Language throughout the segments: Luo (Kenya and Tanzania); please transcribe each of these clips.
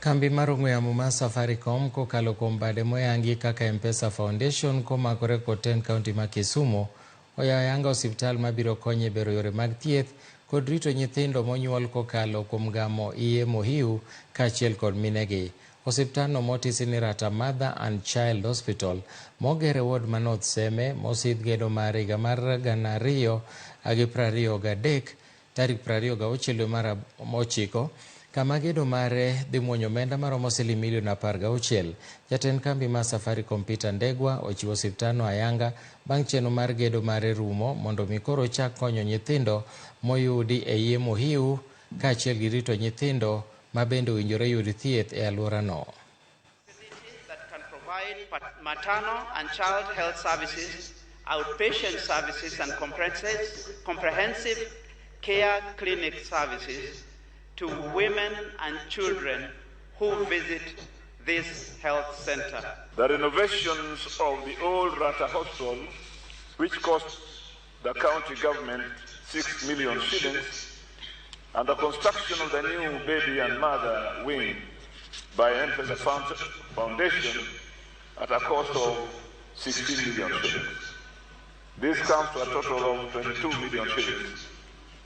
Kambi mar ong'we yamo mar Safaricom kokalo kuom bade moyangi kaka M-Pesa Foundation komakore kod tend kaunti ma Kisumu oyawo ayanga osiptal mabiro konyo e bero yore mag thieth kod rito nyithindo monyuol kokalo kuom gamo iye mohiu kaachiel kod minegi. Osiptandno motisi ni Rata Mother and Child Hospital moger e ward ma North Seme mosidh gedo mare higa mar 2023 tarik 26 dwe mar ochiko kama gedo mare dhi muonyo omenda maromo siling milion 16. Jatend kambi mar Safaricom Peter Ndegwa ochiwo osiptandno ayanga bang' chenro mar gedo mare rumo mondo mi koro ochak konyo nyithindo moyudi e iye mohiu kaachiel gi rito nyithindo ma bende owinjore yud thieth e alworano. That can provide maternal and child health services, outpatient services, and comprehensive care clinic services to women and children who visit this health center. The renovations of the old Rata Hospital, which cost the county government 6 million shillings, and the construction of the new baby and mother wing by M-Pesa Foundation at a cost of 16 million shillings. This comes to a total of 22 million shillings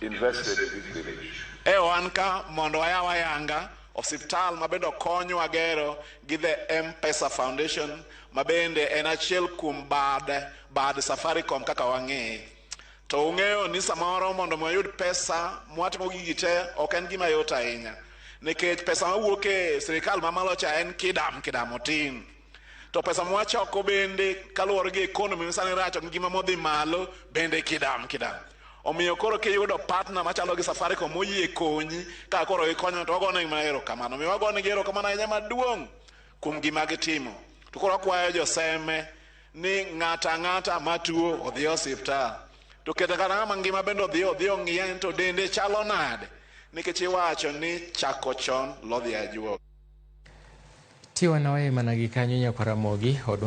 invested in this village. E wan ka mondo wayaw ayanga osiptal mabende okonywa gero gi the M-Pesa Foundation, mabende en achiel kuom bad Safaricom kaka wang'eye. To ung'eyo ni samoro mondo mi wayud pesa mwatimo gigi te ok en gima yot ahinya, nikech pesa mawuok e sirikal mamalo cha en kidam kidam otin, to pesa mwachoko bende kaluwore gi economy masani rach ok ngima modhi malo bende kidam kidam. Omiyo koro kiyudo partner machalo gi Safaricom moyie konyi ka koro ikonyo, to wagone mana erokamano. Omiyo wagonegi erokamano ahinya maduong' kuom gima gitimo. To koro wakwayo joseme ni ng'ato ang'ata matuo odhi e osiptal, to kata kata ng'ama ngima bende odhi ong'iye to dende chalo nade, nikech iwacho ni chako chon lodhi ajuoga. Tiwa nawaye mana gi kanyo nyakwar Ramogi odwa.